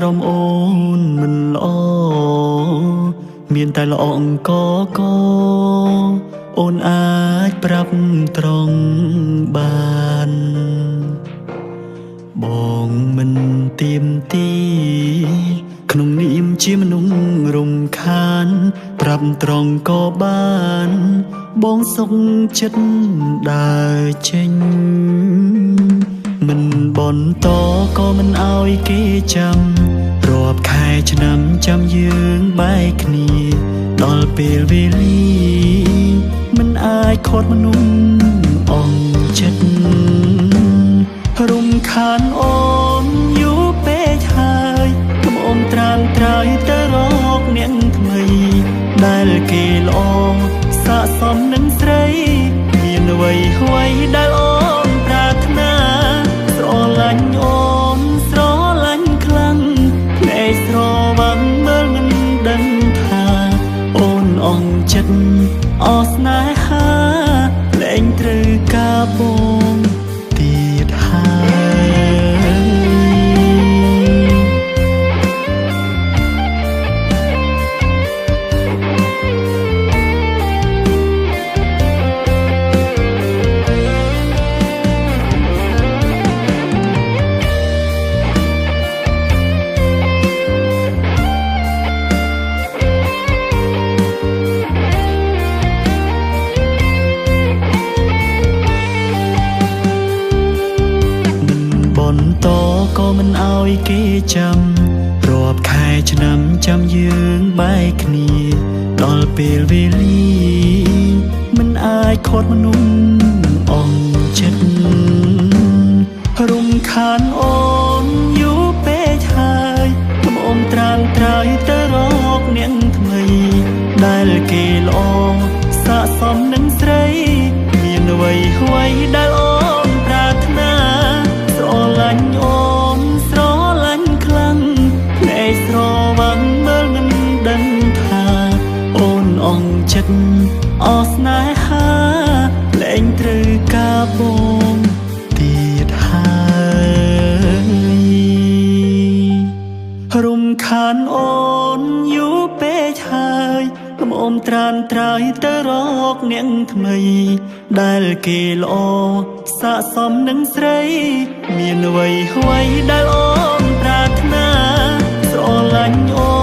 រម្មណ៍អូនមិនល្អមានតែល្អអង្គកអូនអាចប្រាប់ត្រង់បានបងមិនទៀមទីក្នុងនាមជាមនុស្សរំខានប្រាប់ត្រង់ក៏បានបងសុខចិត្តដើរចេញមិនបន្តក៏មិនអោយគេចាំរាប់ខែឆ្នាំចាំយើងបែកគ្នាដល់ពេលវេលាមិនអាចខត់មនុស្សអងចិត្តរំខានអូនយូរពេកហើយកុំអូនត្រានត្រើយទៅរកអ្នកថ្មីដែលគេល្អស័ក្តិសមនឹងស្រីមានអ្វីអ្វីដែលអូនប្រាថ្នាស្រឡាញ់អូនស្រឡាញ់ខ្លាំងភ្នែកស្រវាំងមើលមិនដឹងថាអូនអងចិត្តអស់ស្នេហាលែងត្រូវការបងទៀតហើយ បន្តក៏មិនអោយគេចាំរាប់ខែឆ្នាំចាំយើងបែកគ្នាដល់ពេលវេលាមិនអាចខត់មនុស្សអងចិត្តរំខានអូនយូរពេកហើយកុំអូនត្រានត្រើយទៅរកអ្នកថ្មីដែលគេល្អស័ក្តិសមនឹងស្រីមានអ្វីអ្វីដែលអូនប្រាថ្នាស្រឡាញ់អូនស្រឡាញ់ខ្លាំងភ្នែកស្រវាំងមើលមិនដឹងថាអូនអងចិត្តអស់ស្នេហាលែងត្រូវការបងទៀតហើយរំខានអូនយូរពេកហើយកុំអូនត្រានត្រើយទៅរកអ្នកថ្មីដែលគេល្អស័ក្តិសមនឹងស្រីមានអ្វីអ្វីដែលអូនប្រាថ្នាស្រឡាញ់អូ